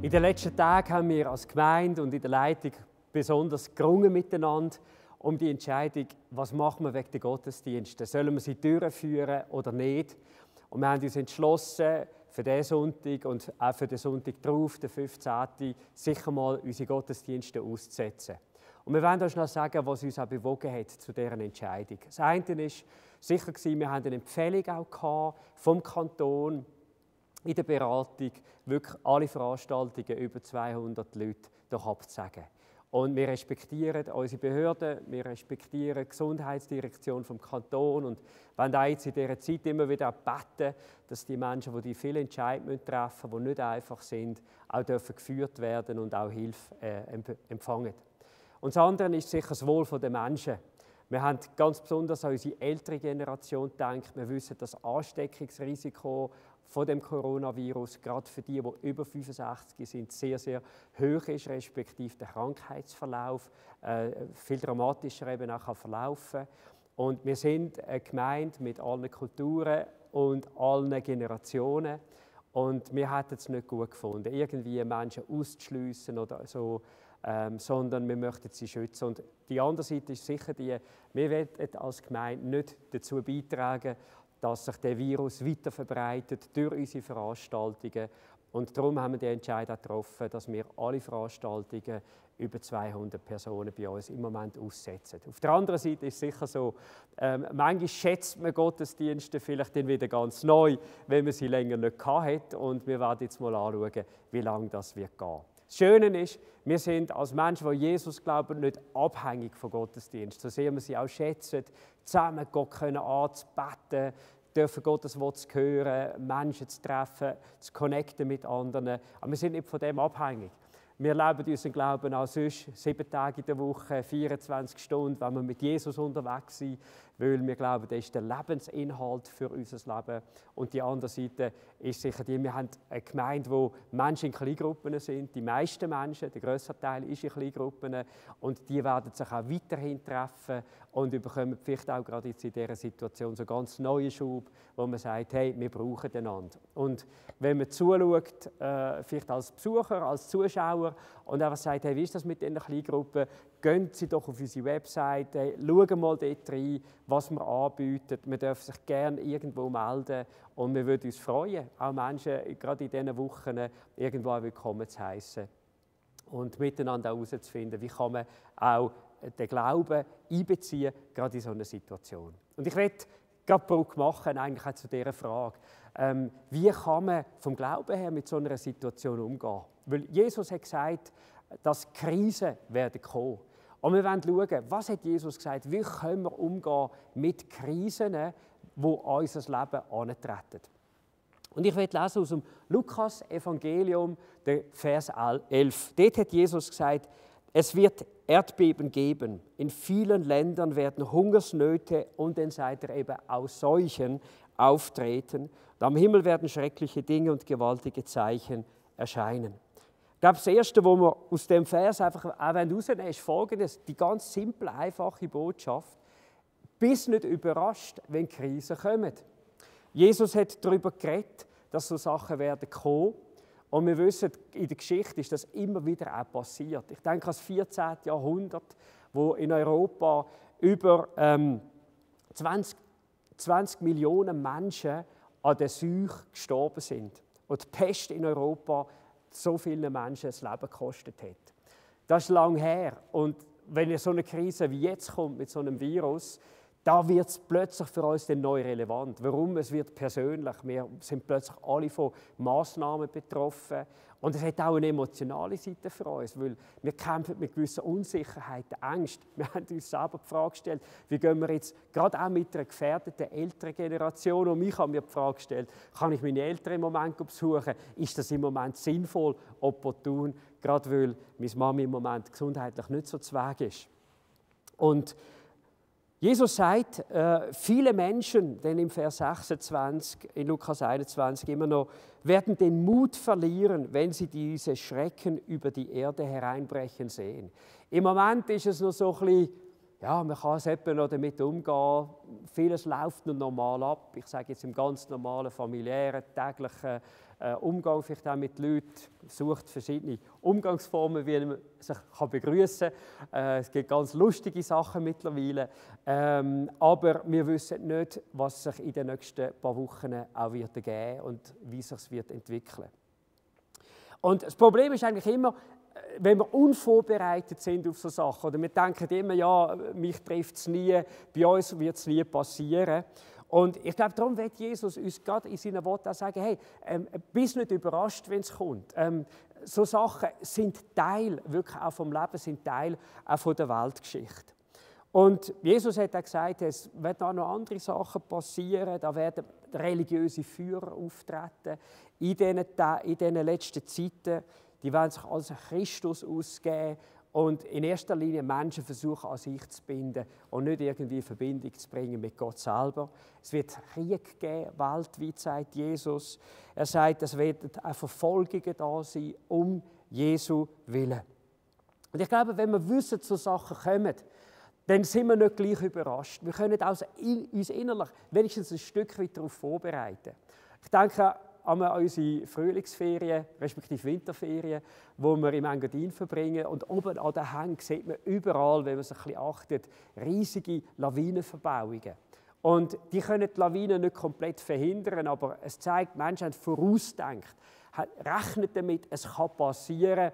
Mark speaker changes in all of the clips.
Speaker 1: In den letzten Tagen haben wir als Gemeinde und in der Leitung besonders gerungen miteinander um die Entscheidung, was machen wir wegen der Gottesdienste. Sollen wir sie durchführen oder nicht? Und wir haben uns entschlossen, für diesen Sonntag und auch für den Sonntag darauf, den 15., sicher mal unsere Gottesdienste auszusetzen. Und wir wollen euch noch sagen, was uns auch bewogen hat zu dieser Entscheidung. Das eine war sicher, wir hatten eine Empfehlung auch vom Kanton in der Beratung, wirklich alle Veranstaltungen über 200 Leute doch abzusagen. Und wir respektieren unsere Behörden, wir respektieren die Gesundheitsdirektion vom Kanton und wollen auch jetzt in dieser Zeit immer wieder beten, dass die Menschen, die viele Entscheidungen treffen müssen, die nicht einfach sind, auch dürfen geführt werden und auch Hilfe empfangen. Und das andere ist sicher das Wohl der Menschen. Wir haben ganz besonders an unsere ältere Generation gedacht. Wir wissen, dass das Ansteckungsrisiko von dem Coronavirus, gerade für die über 65 sind, sehr, sehr hoch ist, respektive der Krankheitsverlauf viel dramatischer eben auch verlaufen kann. Und wir sind eine Gemeinde mit allen Kulturen und allen Generationen. Und wir hätten es nicht gut gefunden, irgendwie Menschen auszuschliessen oder so, sondern wir möchten sie schützen. Und die andere Seite ist sicher die, wir wollen als Gemeinde nicht dazu beitragen, dass sich der Virus weiter verbreitet durch unsere Veranstaltungen. Und darum haben wir den Entscheid getroffen, dass wir alle Veranstaltungen über 200 Personen bei uns im Moment aussetzen. Auf der anderen Seite ist es sicher so, manchmal schätzt man Gottesdienste vielleicht dann wieder ganz neu, wenn man sie länger nicht hat. Und wir werden jetzt mal anschauen, wie lange das wird gehen. Das Schöne ist, wir sind als Menschen, die Jesus glauben, nicht abhängig von Gottesdienst. So sehr wir sie auch schätzen, zusammen Gott anzubeten, dürfen Gottes Wort zu hören, Menschen zu treffen, zu connecten mit anderen. Aber wir sind nicht von dem abhängig. Wir leben unseren Glauben auch sonst 7 Tage in der Woche, 24 Stunden, wenn wir mit Jesus unterwegs sind, weil wir glauben, das ist der Lebensinhalt für unser Leben. Und die andere Seite ist sicher die, wir haben eine Gemeinde, wo Menschen in Kleingruppen sind, die meisten Menschen, der grösste Teil ist in Kleingruppen und die werden sich auch weiterhin treffen und bekommen vielleicht auch gerade jetzt in dieser Situation so ganz neuen Schub, wo man sagt, hey, wir brauchen einander. Und wenn man zuschaut, vielleicht als Besucher, als Zuschauer und einfach sagt, hey, wie ist das mit diesen Kleingruppen, gehen Sie doch auf unsere Webseite, schauen mal dort rein, was wir anbieten. Man darf sich gerne irgendwo melden und wir würden uns freuen, auch Menschen gerade in diesen Wochen irgendwo willkommen zu heissen und miteinander herauszufinden, wie kann man auch den Glauben einbeziehen, gerade in so einer Situation. Und ich möchte gerade Brücke machen, eigentlich auch zu dieser Frage. Wie kann man vom Glauben her mit so einer Situation umgehen? Weil Jesus hat gesagt, dass Krisen werden kommen. Und wir wollen schauen, was hat Jesus gesagt, wie können wir umgehen mit Krisen, die an unser Leben herantreten. Und ich werde lesen aus dem Lukas-Evangelium, den Vers 11. Dort hat Jesus gesagt, es wird Erdbeben geben, in vielen Ländern werden Hungersnöte und dann seid ihr eben auch Seuchen auftreten. Und am Himmel werden schreckliche Dinge und gewaltige Zeichen erscheinen. Ich glaube, das Erste, was wir aus dem Vers einfach auch herausnehmen, ist Folgendes: die ganz simple, einfache Botschaft. Bist nicht überrascht, wenn Krisen kommen. Jesus hat darüber geredet, dass so Sachen werden kommen. Und wir wissen, in der Geschichte ist das immer wieder auch passiert. Ich denke an das 14. Jahrhundert, wo in Europa über 20 Millionen Menschen an der Seuche gestorben sind. Und die Pest in Europa so vielen Menschen das Leben gekostet hat. Das ist lange her. Und wenn so eine Krise wie jetzt kommt mit so einem Virus, da wird es plötzlich für uns dann neu relevant. Warum? Es wird persönlich. Wir sind plötzlich alle von Massnahmen betroffen. Und es hat auch eine emotionale Seite für uns, weil wir kämpfen mit gewissen Unsicherheiten, Ängsten. Wir haben uns selber die Frage gestellt, wie gehen wir jetzt, gerade auch mit einer gefährdeten älteren Generation, und mich haben mir die Frage gestellt, kann ich meine Eltern im Moment besuchen? Ist das im Moment sinnvoll, opportun, gerade weil meine Mama im Moment gesundheitlich nicht so zweg ist. Und Jesus sagt, viele Menschen, denn im Vers 26, in Lukas 21 immer noch, werden den Mut verlieren, wenn sie diese Schrecken über die Erde hereinbrechen sehen. Im Moment ist es noch so ein bisschen, ja, man kann es etwa noch damit umgehen, vieles läuft noch normal ab. Ich sage jetzt im ganz normalen, familiären, täglichen Umgang vielleicht auch mit Leuten, sucht verschiedene Umgangsformen, wie man sich begrüßen kann. Es gibt ganz lustige Sachen mittlerweile, aber wir wissen nicht, was sich in den nächsten paar Wochen auch wird ergeben und wie sich es wird entwickeln. Und das Problem ist eigentlich immer, wenn wir unvorbereitet sind auf so Sachen, oder wir denken immer, ja, mich trifft es nie, bei uns wird es nie passieren. Und ich glaube, darum wird Jesus uns gerade in seinen Worten auch sagen, hey, bist nicht überrascht, wenn es kommt. So Sachen sind Teil wirklich auch vom Leben, sind Teil auch von der Weltgeschichte. Und Jesus hat auch gesagt, es werden auch noch andere Sachen passieren, da werden religiöse Führer auftreten in diesen letzten Zeiten. Die werden sich als Christus ausgeben und in erster Linie Menschen versuchen, an sich zu binden und nicht irgendwie in Verbindung zu bringen mit Gott selber. Es wird Krieg geben, weltweit, sagt Jesus. Er sagt, es werden auch Verfolgungen da sein, um Jesu Willen. Und ich glaube, wenn wir wissen, so Sachen kommen, dann sind wir nicht gleich überrascht. Wir können uns innerlich wenigstens ein Stück weit darauf vorbereiten. Ich denke an unsere Frühlingsferien, respektive Winterferien, die wir im Engadin verbringen. Und oben an den Hängen sieht man überall, wenn man sich ein bisschen achtet, riesige Lawinenverbauungen. Und die können die Lawinen nicht komplett verhindern, aber es zeigt, Menschen haben vorausgedacht, rechnen damit, es kann passieren.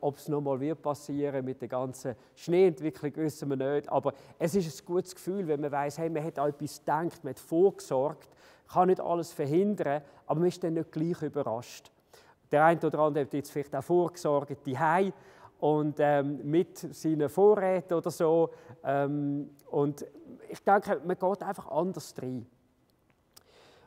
Speaker 1: Ob es nochmal wird passieren mit der ganzen Schneeentwicklung, wissen wir nicht. Aber es ist ein gutes Gefühl, wenn man weiss, hey, man hat an etwas gedacht, man hat vorgesorgt, kann nicht alles verhindern, aber man ist dann nicht gleich überrascht. Der eine oder andere hat jetzt vielleicht auch vorgesorgt, daheim und mit seinen Vorräten oder so. Und ich denke, man geht einfach anders rein.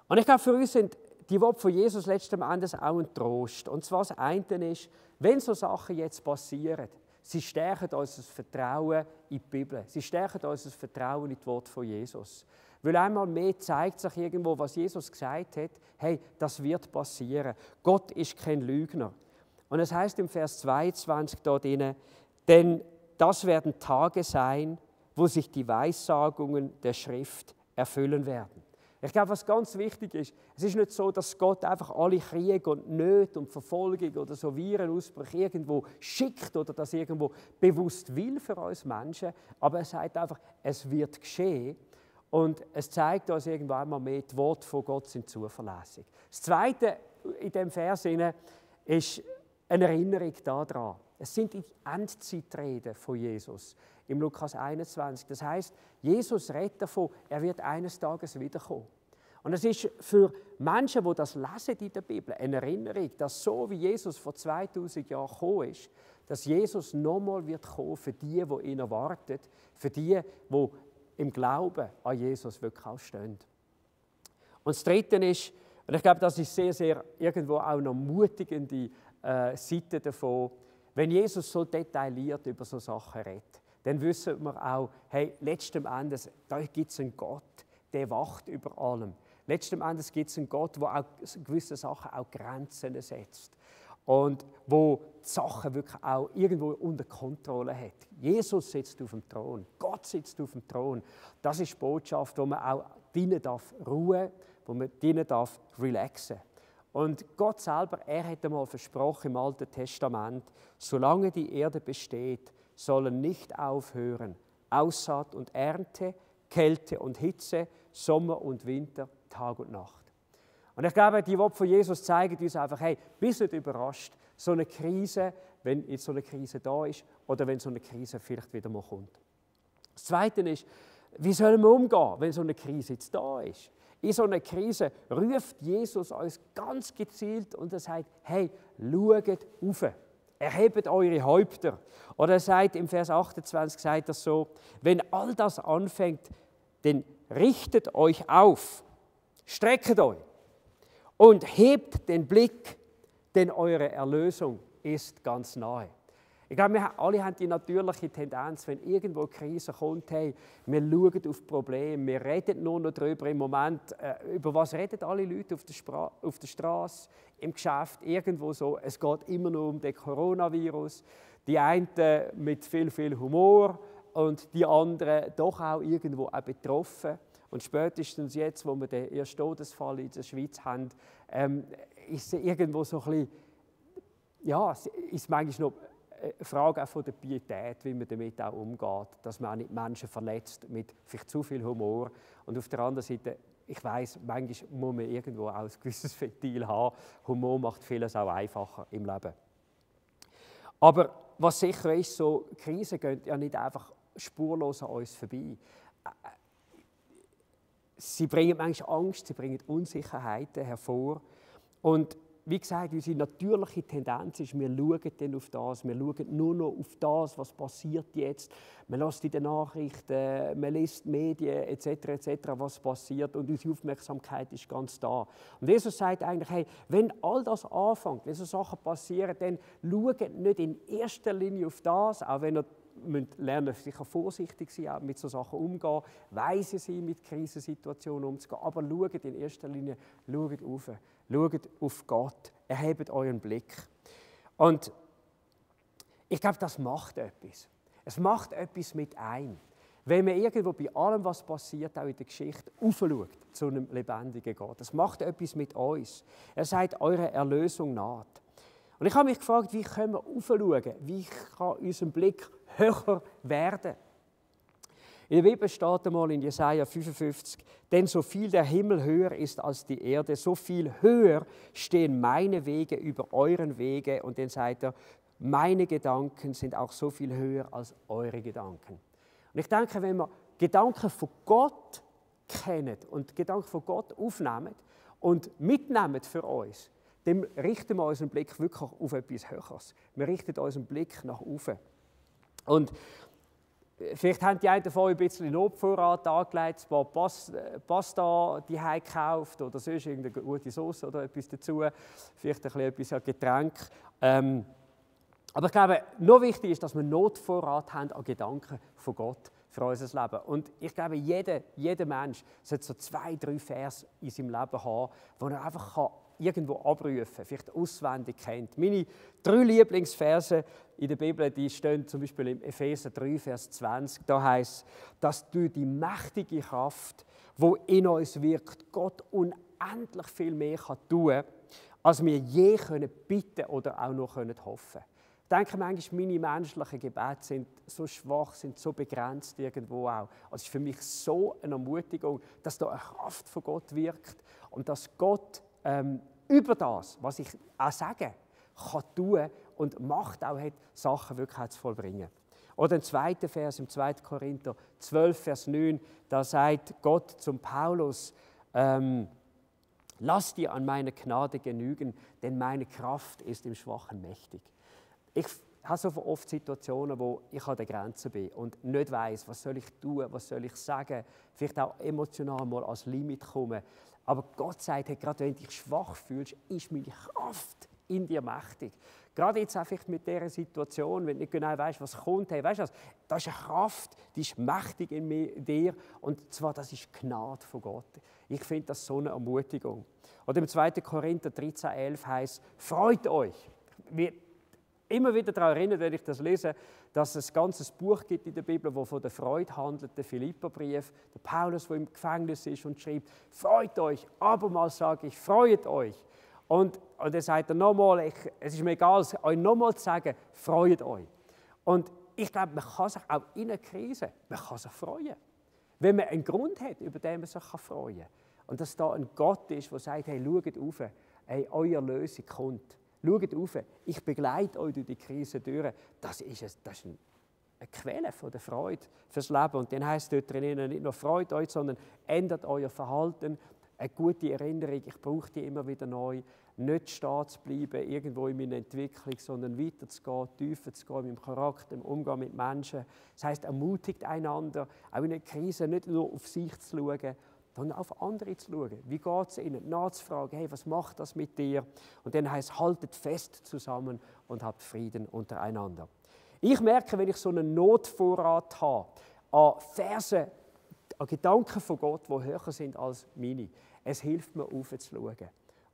Speaker 1: Und ich glaube, für uns sind die Worte von Jesus letzten Endes auch ein Trost. Und zwar das eine ist, wenn so Sachen jetzt passieren, sie stärken unser Vertrauen in die Bibel. Sie stärken unser Vertrauen in das Wort von Jesus. Weil einmal mehr zeigt sich irgendwo, was Jesus gesagt hat, hey, das wird passieren. Gott ist kein Lügner. Und es heißt im Vers 22 dort drin, denn das werden Tage sein, wo sich die Weissagungen der Schrift erfüllen werden. Ich glaube, was ganz wichtig ist, es ist nicht so, dass Gott einfach alle Kriege und Nöte und Verfolgung oder so Virenausbrüche irgendwo schickt oder das irgendwo bewusst will für uns Menschen, aber er sagt einfach, es wird geschehen und es zeigt uns irgendwo einmal mehr, die Worte von Gott sind zuverlässig. Das Zweite in diesem Vers ist eine Erinnerung daran. Es sind die Endzeitreden von Jesus im Lukas 21. Das heißt, Jesus redet davon, er wird eines Tages wiederkommen. Und es ist für Menschen, die das lesen in der Bibel, eine Erinnerung, dass so wie Jesus vor 2000 Jahren gekommen ist, dass Jesus nochmal wird kommen für die ihn erwarten, für die im Glauben an Jesus wirklich auch stehen. Und das Dritte ist, und ich glaube, das ist sehr, sehr irgendwo auch noch mutigende Seite davon, wenn Jesus so detailliert über so Sachen redet, dann wissen wir auch, hey, letzten Endes, da gibt es einen Gott, der wacht über allem. Letzten Endes gibt es einen Gott, der auch gewisse Sachen auch Grenzen setzt und wo die Sachen wirklich auch irgendwo unter Kontrolle hat. Jesus sitzt auf dem Thron, Gott sitzt auf dem Thron. Das ist die Botschaft, wo man auch drinnen darf ruhen, wo man drinnen darf relaxen. Und Gott selber, er hat einmal versprochen im Alten Testament, solange die Erde besteht, sollen nicht aufhören Aussaat und Ernte, Kälte und Hitze, Sommer und Winter, Tag und Nacht. Und ich glaube, die Worte von Jesus zeigen uns einfach, hey, bist nicht überrascht, so eine Krise, wenn jetzt so eine Krise da ist oder wenn so eine Krise vielleicht wieder mal kommt. Das Zweite ist, wie sollen wir umgehen, wenn so eine Krise jetzt da ist? In so einer Krise ruft Jesus uns ganz gezielt und er sagt, hey, schaut auf, erhebt eure Häupter. Oder er sagt im Vers 28, sagt er so, wenn all das anfängt, dann richtet euch auf, streckt euch und hebt den Blick, denn eure Erlösung ist ganz nahe. Ich glaube, wir alle haben die natürliche Tendenz, wenn irgendwo eine Krise kommt, hey, wir schauen auf Probleme, wir reden nur noch darüber im Moment. Über was reden alle Leute auf der Straße, im Geschäft, irgendwo so? Es geht immer nur um den Coronavirus. Die einen mit viel, viel Humor, und die anderen doch auch irgendwo auch betroffen. Und spätestens jetzt, wo wir den ersten Todesfall in der Schweiz haben, ist es irgendwo so ein bisschen, ja, ist manchmal noch eine Frage auch von der Pietät, wie man damit auch umgeht, dass man auch nicht Menschen verletzt mit vielleicht zu viel Humor. Und auf der anderen Seite, ich weiss, manchmal muss man irgendwo auch ein gewisses Ventil haben. Humor macht vieles auch einfacher im Leben. Aber was sicher ist, so Krisen gehen ja nicht einfach spurlos an uns vorbei. Sie bringen manchmal Angst, sie bringen Unsicherheiten hervor. Und wie gesagt, unsere natürliche Tendenz ist, wir schauen dann auf das, wir schauen nur noch auf das, was passiert jetzt. Man hört in den Nachrichten, man liest Medien etc., was passiert und unsere Aufmerksamkeit ist ganz da. Und Jesus sagt eigentlich, hey, wenn all das anfängt, wenn so Sachen passieren, dann schaut nicht in erster Linie auf das, auch wenn ihr lernen sicher vorsichtig sein, auch mit so Sachen umgehen, weise sein, mit Krisensituationen umzugehen, aber schaut in erster Linie, schaut auf Gott, erhebt euren Blick. Und ich glaube, das macht etwas. Es macht etwas mit ein. Wenn man irgendwo bei allem, was passiert, auch in der Geschichte, aufschaut zu einem lebendigen Gott. Das macht etwas mit uns. Er sagt, eure Erlösung naht. Und ich habe mich gefragt, wie können wir aufschauen? Wie kann unser Blick höher werden? In der Bibel steht einmal in Jesaja 55, denn so viel der Himmel höher ist als die Erde, so viel höher stehen meine Wege über euren Wege. Und dann sagt er, meine Gedanken sind auch so viel höher als eure Gedanken. Und ich denke, wenn wir Gedanken von Gott kennen und Gedanken von Gott aufnehmen und mitnehmen für uns, dann richten wir unseren Blick wirklich auf etwas Höheres. Wir richten unseren Blick nach oben. Und vielleicht haben die einen von euch ein bisschen Notvorrat angelegt, ein paar Pasta die gekauft oder sonst irgendeine gute Sauce oder etwas dazu, vielleicht etwas an Getränk. Aber ich glaube, noch wichtig ist, dass wir Notvorrat haben an Gedanken von Gott für unser Leben. Und ich glaube, jeder Mensch sollte so 2, 3 Vers in seinem Leben haben, die er einfach irgendwo abrufen kann, vielleicht auswendig kennt. Meine 3 Lieblingsverse in der Bibel, die stehen zum Beispiel im Epheser 3, Vers 20. Da heißt, dass durch die mächtige Kraft, die in uns wirkt, Gott unendlich viel mehr tun kann, als wir je bitten oder auch noch hoffen können. Ich denke manchmal, meine menschlichen Gebete sind so schwach, sind so begrenzt irgendwo auch. Also es ist für mich so eine Ermutigung, dass da eine Kraft von Gott wirkt und dass Gott über das, was ich auch sage, kann tun und Macht auch hat, Sachen wirklich zu vollbringen. Oder im 2. Vers, im 2. Korinther 12, Vers 9, da sagt Gott zum Paulus, lass dir an meine Gnade genügen, denn meine Kraft ist im Schwachen mächtig. Ich habe so oft Situationen, wo ich an der Grenze bin und nicht weiss, was soll ich tun, was soll ich sagen, vielleicht auch emotional mal als Limit kommen. Aber Gott sagt, hey, gerade wenn du dich schwach fühlst, ist meine Kraft in dir mächtig. Gerade jetzt einfach mit dieser Situation, wenn du nicht genau weißt, was kommt, hey, weißt du was? Da ist eine Kraft, die ist mächtig in dir und zwar, das ist Gnade von Gott. Ich finde das so eine Ermutigung. Oder im 2. Korinther 13, 11 heißt, freut euch. Immer wieder daran erinnern, wenn ich das lese, dass es ein ganzes Buch gibt in der Bibel, das von der Freude handelt, der Philipperbrief, der Paulus, der im Gefängnis ist und schreibt, freut euch, abermals sage ich, freut euch. Und dann sagt er nochmal, es ist mir egal, euch nochmal zu sagen, freut euch. Und ich glaube, man kann sich auch in einer Krise, man kann sich freuen. Wenn man einen Grund hat, über den man sich freuen kann. Und dass da ein Gott ist, der sagt, hey, schaut auf, hey, eure Lösung kommt. Schaut auf, ich begleite euch durch die Krise durch. Das ist eine Quelle von der Freude fürs Leben. Und dann heisst es dort drinnen nicht nur freut euch, sondern ändert euer Verhalten. Eine gute Erinnerung, ich brauche die immer wieder neu. Nicht stehen zu bleiben, irgendwo in meiner Entwicklung, sondern weiterzugehen, tiefer zu gehen, im Charakter, im Umgang mit Menschen. Das heisst, ermutigt einander, auch in einer Krise nicht nur auf sich zu schauen, sondern auf andere zu schauen. Wie geht es ihnen? Nachzufragen, hey, was macht das mit dir? Und dann heisst, haltet fest zusammen und habt Frieden untereinander. Ich merke, wenn ich so einen Notvorrat habe, an Versen, an Gedanken von Gott, die höher sind als meine, es hilft mir, aufzuschauen.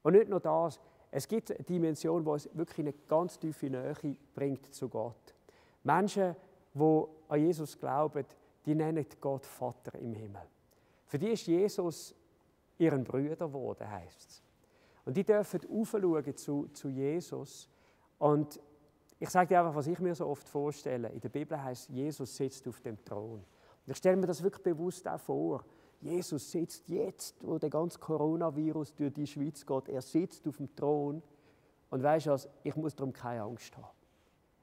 Speaker 1: Und nicht nur das, es gibt eine Dimension, die uns wirklich in eine ganz tiefe Nähe bringt zu Gott. Menschen, die an Jesus glauben, die nennen Gott Vater im Himmel. Für die ist Jesus ihren Brüder geworden, heisst es. Und die dürfen aufschauen zu Jesus. Und ich sage dir einfach, was ich mir so oft vorstelle. In der Bibel heißt Jesus sitzt auf dem Thron. Und ich stelle mir das wirklich bewusst auch vor. Jesus sitzt jetzt, wo der ganze Coronavirus durch die Schweiz geht, er sitzt auf dem Thron. Und weisst du was, ich muss darum keine Angst haben.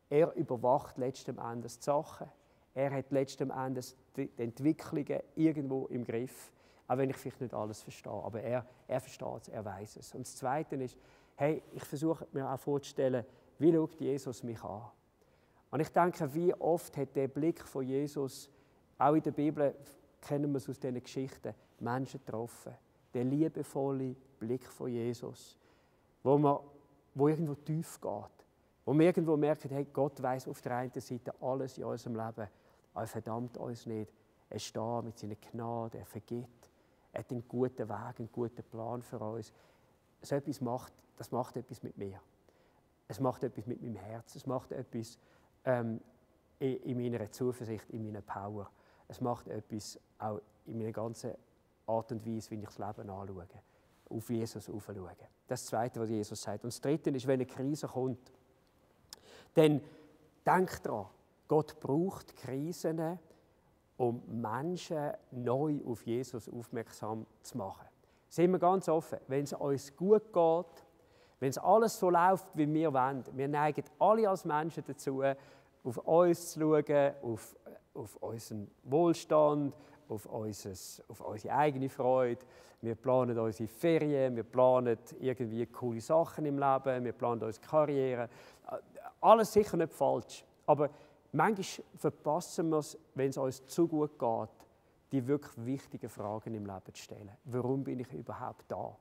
Speaker 1: Er überwacht letzten Endes die Sachen. Er hat letzten Endes die Entwicklungen irgendwo im Griff. Auch wenn ich vielleicht nicht alles verstehe. Aber er versteht es, er weiß es. Und das Zweite ist, hey, ich versuche mir auch vorzustellen, wie schaut Jesus mich an? Und ich denke, wie oft hat der Blick von Jesus, auch in der Bibel kennen wir es aus diesen Geschichten, Menschen getroffen. Der liebevolle Blick von Jesus, wo irgendwo tief geht. Wo wir irgendwo merken, hey, Gott weiss auf der einen Seite alles in unserem Leben, aber er verdammt uns nicht. Er ist da mit seiner Gnade, er vergibt. Er hat einen guten Weg, einen guten Plan für uns. Das macht etwas mit mir. Es macht etwas mit meinem Herz. Es macht etwas in meiner Zuversicht, in meiner Power. Es macht etwas auch in meiner ganzen Art und Weise, wie ich das Leben anschaue. Auf Jesus aufschauen. Das ist das Zweite, was Jesus sagt. Und das Dritte ist, wenn eine Krise kommt, dann denk daran, Gott braucht Krisen, um Menschen neu auf Jesus aufmerksam zu machen. Sind wir ganz offen, wenn es uns gut geht, wenn es alles so läuft, wie wir wollen, wir neigen alle als Menschen dazu, auf uns zu schauen, auf unseren Wohlstand, auf unsere eigene Freude. Wir planen unsere Ferien, wir planen irgendwie coole Sachen im Leben, wir planen unsere Karriere. Alles sicher nicht falsch, aber manchmal verpassen wir es, wenn es uns zu gut geht, die wirklich wichtigen Fragen im Leben zu stellen. Warum bin ich überhaupt da?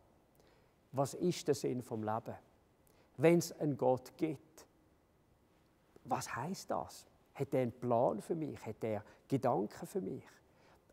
Speaker 1: Was ist der Sinn vom Leben? Wenn es einen Gott gibt, was heißt das? Hat er einen Plan für mich? Hat er Gedanken für mich?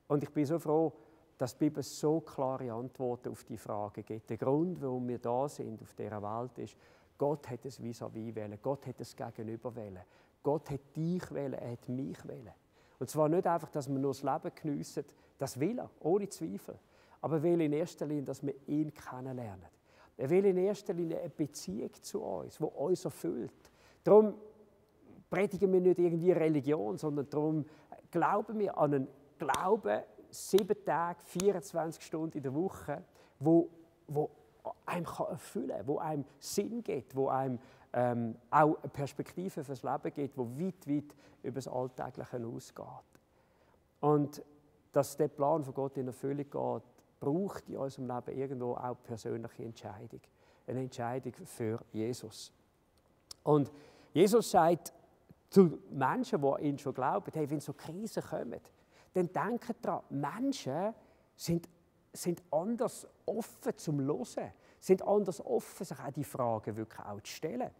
Speaker 1: Und ich bin so froh, dass die Bibel so klare Antworten auf die Fragen gibt. Der Grund, warum wir da sind auf dieser Welt, ist, Gott hat es vis-à-vis wählen, Gott hat es gegenüber wählen. Gott hat dich wählen, er hat mich wählen. Und zwar nicht einfach, dass wir nur das Leben geniessen, das will er, ohne Zweifel. Aber er will in erster Linie, dass wir ihn kennenlernen. Er will in erster Linie eine Beziehung zu uns, die uns erfüllt. Darum predigen wir nicht irgendwie Religion, sondern darum glauben wir an einen Glauben, 7 Tage, 24 Stunden in der Woche, wo einem erfüllen kann, wo einem Sinn gibt, wo einem auch eine Perspektive für das Leben gibt, die weit, weit über das Alltägliche hinausgeht. Und dass der Plan von Gott in Erfüllung geht, braucht in unserem Leben irgendwo auch persönliche Entscheidung. Eine Entscheidung für Jesus. Und Jesus sagt zu Menschen, die an ihn schon glauben, hey, wenn so Krisen kommen, dann denkt daran, Menschen sind anders offen zum Hören, sind anders offen, sich auch die Fragen wirklich auch zu stellen.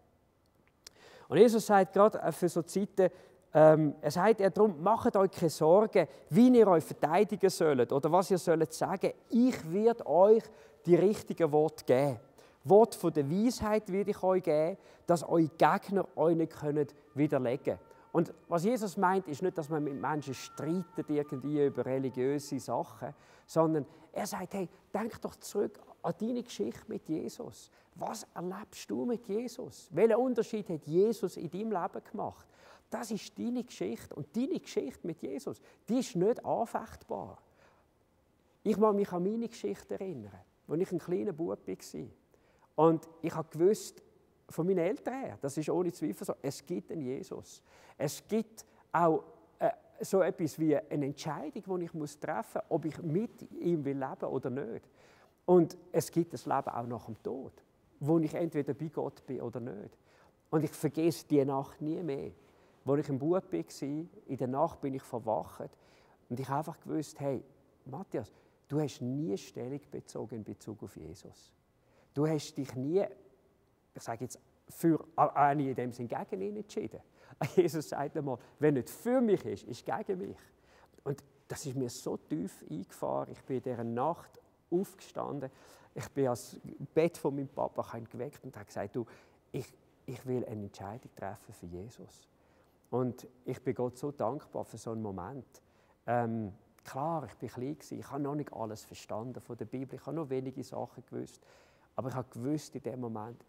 Speaker 1: Und Jesus sagt gerade für so Zeiten, er sagt darum, macht euch keine Sorgen, wie ihr euch verteidigen sollt oder was ihr sollt sagen. Ich werde euch die richtigen Worte geben. Wort von der Weisheit werde ich euch geben, dass eure Gegner euch nicht widerlegen können. Und was Jesus meint, ist nicht, dass man mit Menschen streitet irgendwie über religiöse Sachen, sondern er sagt, hey, denk doch zurück an deine Geschichte mit Jesus. Was erlebst du mit Jesus? Welchen Unterschied hat Jesus in deinem Leben gemacht? Das ist deine Geschichte. Und deine Geschichte mit Jesus, die ist nicht anfechtbar. Ich mag mich an meine Geschichte erinnern, als ich ein kleiner Bub war. Und ich habe gewusst, von meinen Eltern her, das ist ohne Zweifel so, es gibt einen Jesus. Es gibt auch so etwas wie eine Entscheidung, die ich treffen muss, ob ich mit ihm leben will oder nicht. Und es gibt das Leben auch nach dem Tod, wo ich entweder bei Gott bin oder nicht. Und ich vergesse diese Nacht nie mehr. Als ich ein Bub war, in der Nacht bin ich verwacht und ich habe einfach gewusst, hey, Matthias, du hast nie Stellung bezogen in Bezug auf Jesus. Du hast dich nie, ich sage jetzt, für in dem Sinn gegen ihn entschieden. Jesus sagt einmal, wenn nicht für mich ist, ist gegen mich. Und das ist mir so tief eingefahren. Ich bin in dieser Nacht aufgestanden. Ich bin ans Bett von meinem Papa geweckt und habe gesagt, du, ich will eine Entscheidung treffen für Jesus. Und ich bin Gott so dankbar für so einen Moment. Klar, ich war klein, ich habe noch nicht alles verstanden von der Bibel, ich habe noch wenige Sachen gewusst. Aber ich habe gewusst, in dem Moment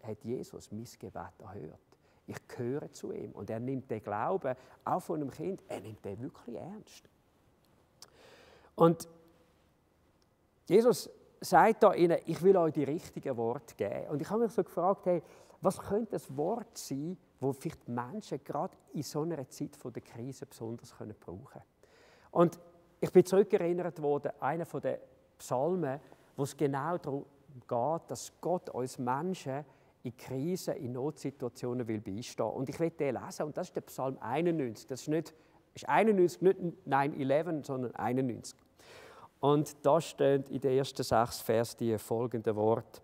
Speaker 1: hat Jesus mein Gebet erhört. Ich gehöre zu ihm und er nimmt den Glauben, auch von einem Kind, er nimmt den wirklich ernst. Und Jesus sagt da ihnen, ich will euch die richtigen Worte geben. Und ich habe mich so gefragt, hey, was könnte das Wort sein, das vielleicht Menschen gerade in so einer Zeit der Krise besonders brauchen können? Und ich bin zurückerinnert worden, einer der Psalmen, wo es genau darum geht, dass Gott uns Menschen in Krisen, in Notsituationen will beistehen. Und ich will den lesen, und das ist der Psalm 91. Das ist 91, nicht 9/11, sondern 91. Und da stehen in den ersten 6 Versen die folgenden Worte.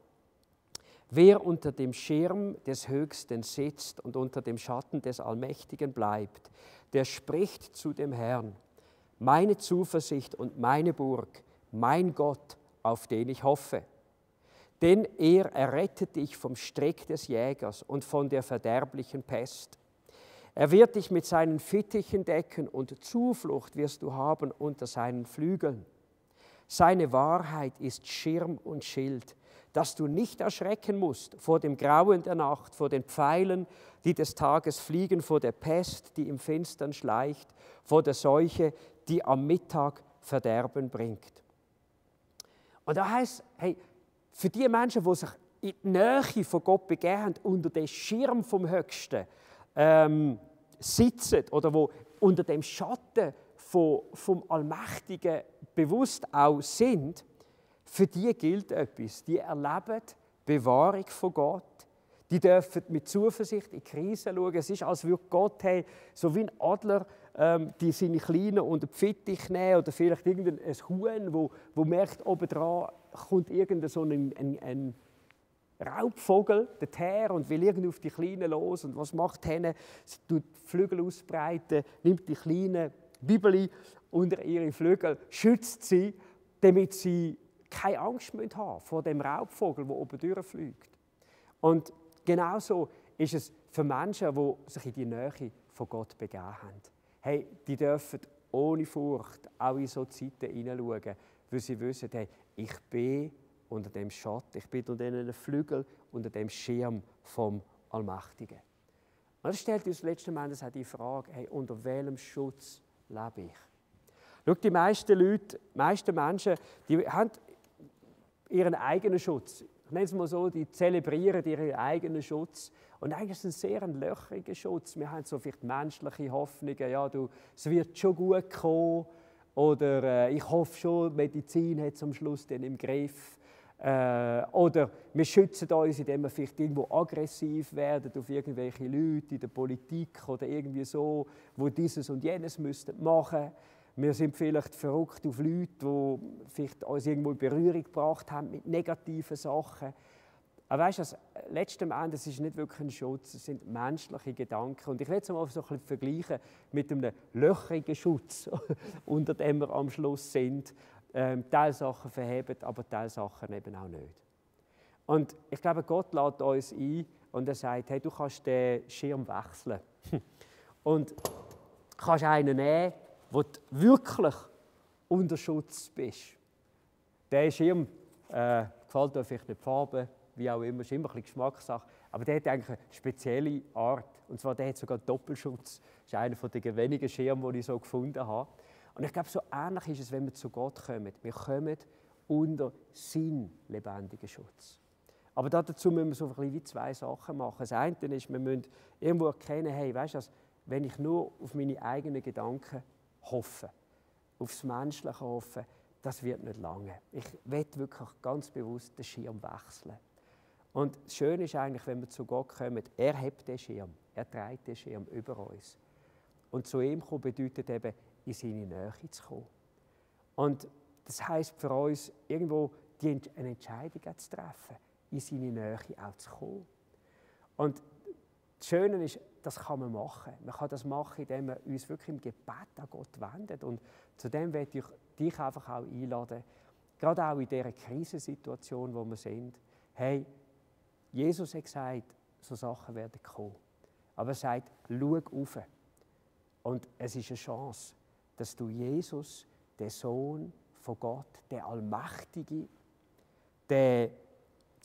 Speaker 1: Wer unter dem Schirm des Höchsten sitzt und unter dem Schatten des Allmächtigen bleibt, der spricht zu dem Herrn, meine Zuversicht und meine Burg, mein Gott, auf den ich hoffe. Denn er errettet dich vom Strick des Jägers und von der verderblichen Pest. Er wird dich mit seinen Fittichen decken und Zuflucht wirst du haben unter seinen Flügeln. Seine Wahrheit ist Schirm und Schild, dass du nicht erschrecken musst vor dem Grauen der Nacht, vor den Pfeilen, die des Tages fliegen, vor der Pest, die im Finstern schleicht, vor der Seuche, die am Mittag Verderben bringt. Und da heißt, hey, für die Menschen, die sich in die Nähe von Gott begeben haben, unter dem Schirm vom Höchsten sitzen oder wo unter dem Schatten vom Allmächtigen bewusst auch sind, für die gilt etwas. Die erleben Bewahrung von Gott. Die dürfen mit Zuversicht in die Krise schauen. Es ist, als würde Gott so wie ein Adler die seine Kleinen unter die Fittich nehmen oder vielleicht irgendein Huhn, wo merkt, obendran kommt irgendein so ein Raubvogel daher und will irgendwie auf die Kleinen los. Und was macht er? Sie tut die Flügel ausbreiten, nimmt die kleinen Bibeli unter ihre Flügel, schützt sie, damit sie keine Angst haben müssen vor dem Raubvogel, der oben durchfliegt. Und genauso ist es für Menschen, die sich in die Nähe von Gott begeben haben. Hey, die dürfen ohne Furcht auch in solche Zeiten hineinschauen, weil sie wissen, hey, ich bin unter dem Schatten, ich bin unter den Flügeln, unter dem Schirm vom Allmächtigen. Und das stellt uns letzten Endes auch die Frage, hey, unter welchem Schutz lebe ich? Schau, die meisten Leute, die meisten Menschen, die haben ihren eigenen Schutz. Ich nenne es mal so, die zelebrieren ihren eigenen Schutz. Und eigentlich ist es ein sehr löchriger Schutz. Wir haben so vielleicht menschliche Hoffnungen, ja, es wird schon gut kommen. Oder ich hoffe schon, die Medizin hat es am Schluss dann im Griff. Oder wir schützen uns, indem wir vielleicht irgendwo aggressiv werden auf irgendwelche Leute in der Politik oder irgendwie so, die dieses und jenes müssten machen. Wir sind vielleicht verrückt auf Leute, die vielleicht uns irgendwo in Berührung gebracht haben mit negativen Sachen. Aber weißt du, letzten Endes ist es nicht wirklich ein Schutz, es sind menschliche Gedanken. Und ich will es mal so ein bisschen vergleichen mit einem löchrigen Schutz, unter dem wir am Schluss sind. Teilsachen verheben, aber Teilsachen eben auch nicht. Und ich glaube, Gott lädt uns ein und er sagt, hey, du kannst den Schirm wechseln. Und kannst einen nehmen, wo du wirklich unter Schutz bist. Der Schirm gefällt dir vielleicht nicht die Farbe, wie auch immer, ist immer ein bisschen Geschmackssache, aber der hat eigentlich eine spezielle Art. Und zwar, der hat sogar Doppelschutz. Das ist einer der wenigen Schirme, die ich so gefunden habe. Und ich glaube, so ähnlich ist es, wenn wir zu Gott kommen. Wir kommen unter seinen lebendigen Schutz. Aber dazu müssen wir so ein bisschen wie 2 Sachen machen. Das eine ist, wir müssen irgendwo erkennen, hey, weißt du, wenn ich nur auf meine eigenen Gedanken hoffe, aufs Menschliche hoffe, das wird nicht lange. Ich will wirklich ganz bewusst den Schirm wechseln. Und das Schöne ist eigentlich, wenn wir zu Gott kommen, er hebt den Schirm, er trägt den Schirm über uns. Und zu ihm kommen bedeutet eben, in seine Nähe zu kommen. Und das heisst für uns, irgendwo eine Entscheidung zu treffen, in seine Nähe auch zu kommen. Und das Schöne ist, das kann man machen. Man kann das machen, indem man uns wirklich im Gebet an Gott wendet. Und zu dem möchte ich dich einfach auch einladen, gerade auch in dieser Krisensituation, wo wir sind. Hey, Jesus hat gesagt, so Sachen werden kommen. Aber er sagt, schau auf. Und es ist eine Chance, dass du Jesus, den Sohn von Gott, der Allmächtige, der,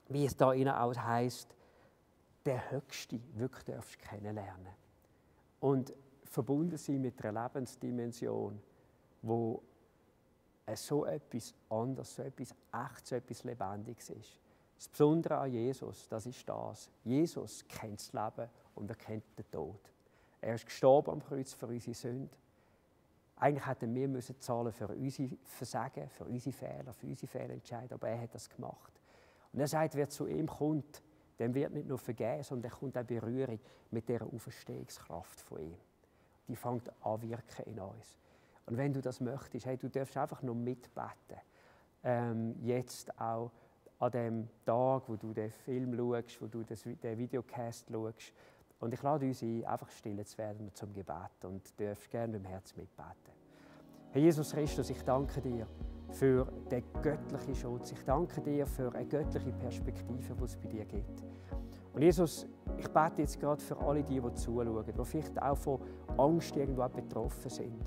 Speaker 1: wie es da innen auch heisst, der Höchste wirklich darfst kennenlernen. Und verbunden sein mit einer Lebensdimension, wo so etwas anderes, so etwas Echtes, so etwas Lebendiges ist. Das Besondere an Jesus, das ist das. Jesus kennt das Leben und er kennt den Tod. Er ist gestorben am Kreuz für unsere Sünde. Eigentlich hätten wir zahlen für unsere Versagen, für unsere Fehler, für unsere Fehlentscheidungen, aber er hat das gemacht. Und er sagt, wer zu ihm kommt, dem wird nicht nur vergeben, sondern er kommt auch in Berührung mit dieser Auferstehungskraft von ihm. Die fängt an wirken in uns. Und wenn du das möchtest, hey, du darfst einfach nur mitbeten. Jetzt auch an dem Tag, wo du den Film schaust, wo du den Videocast schaust. Und ich lade uns ein, einfach still zu werden zum Gebet und du darfst gerne im Herzen mitbeten. Herr Jesus Christus, ich danke dir für den göttlichen Schutz. Ich danke dir für eine göttliche Perspektive, die es bei dir gibt. Und Jesus, ich bete jetzt gerade für alle die zuschauen, die vielleicht auch von Angst irgendwo betroffen sind,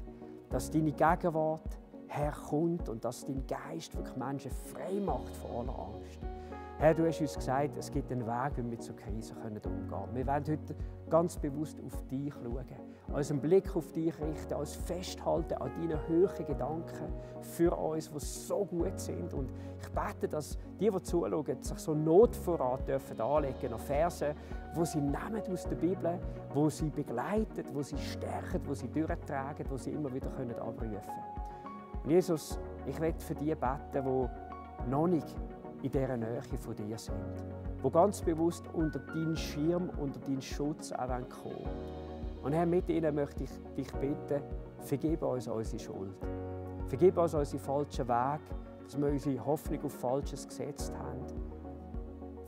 Speaker 1: dass deine Gegenwart herkommt und dass dein Geist wirklich Menschen frei macht von aller Angst. Herr, du hast uns gesagt, es gibt einen Weg, wie wir mit so Krisen umgehen können. Wir wollen heute ganz bewusst auf dich schauen, unseren Blick auf dich richten, uns festhalten an deinen höheren Gedanken für uns, die so gut sind. Und ich bete, dass die zuschauen, sich so Notvorrat dürfen anlegen an Versen, die sie nehmen aus der Bibel, die sie begleiten, die sie stärken, die sie durchtragen, die sie immer wieder abrufen können. Und Jesus, ich will für die beten, die noch nicht in dieser Nähe von dir sind, die ganz bewusst unter deinen Schirm, unter deinen Schutz auch kommen wollen. Und Herr, mit ihnen möchte ich dich bitten, vergib uns unsere Schuld. Vergib uns unsere falschen Wege, dass wir unsere Hoffnung auf Falsches gesetzt haben.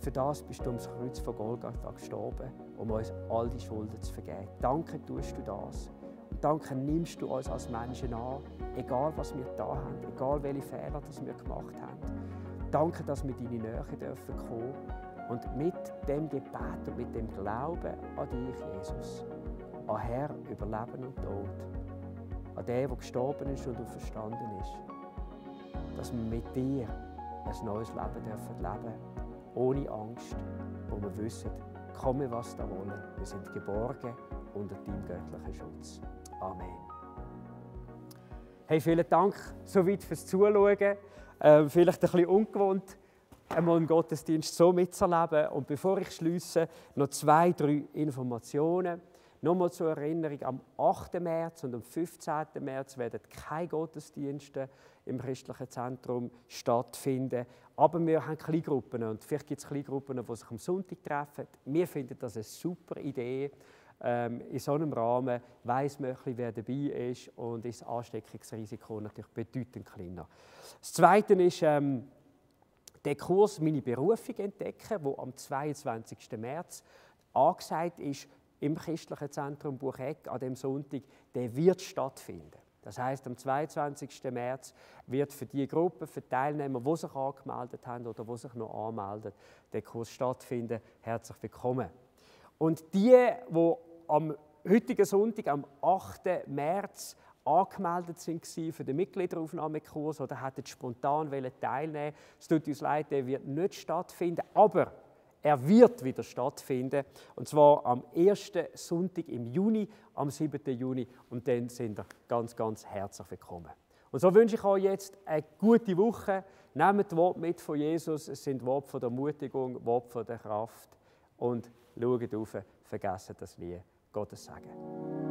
Speaker 1: Für das bist du ums Kreuz von Golgatha gestorben, um uns all die Schulden zu vergeben. Danke tust du das. Und danke nimmst du uns als Menschen an, egal was wir da haben, egal welche Fehler das wir gemacht haben. Danke, dass wir in deine Nähe kommen dürfen und mit dem Gebet und mit dem Glauben an dich, Jesus, an Herr über Leben und Tod, an den, der gestorben ist und auferstanden ist, dass wir mit dir ein neues Leben dürfen leben, ohne Angst, wo wir wissen, komme was da wollen, wir sind geborgen unter deinem göttlichen Schutz. Amen. Hey, vielen Dank soweit fürs Zuschauen. Vielleicht ein bisschen ungewohnt, einmal einen Gottesdienst so mitzuerleben. Und bevor ich schliesse, noch 2, 3 Informationen. Nochmal zur Erinnerung, am 8. März und am 15. März werden keine Gottesdienste im christlichen Zentrum stattfinden. Aber wir haben Kleingruppen und vielleicht gibt es Kleingruppen, die sich am Sonntag treffen. Wir finden das eine super Idee. In so einem Rahmen weiss man, wer dabei ist und ist das Ansteckungsrisiko natürlich bedeutend kleiner. Das Zweite ist der Kurs «Meine Berufung entdecken», der am 22. März angesagt ist im christlichen Zentrum Bucheck an dem Sonntag. Der wird stattfinden. Das heisst, am 22. März wird für die Gruppe, für die Teilnehmer, die sich angemeldet haben oder die sich noch anmelden, der Kurs stattfinden. Herzlich willkommen. Und die am heutigen Sonntag, am 8. März, angemeldet waren für den Mitgliederaufnahmekurs oder hätten spontan teilnehmen wollen, es tut uns leid, der wird nicht stattfinden, aber er wird wieder stattfinden, und zwar am 1. Sonntag im Juni, am 7. Juni, und dann sind ihr ganz, ganz herzlich willkommen. Und so wünsche ich euch jetzt eine gute Woche. Nehmt das Wort mit von Jesus, es sind Worte von der Ermutigung, Worte von der Kraft, und schaut auf, vergesst das nie. Gottes Segen.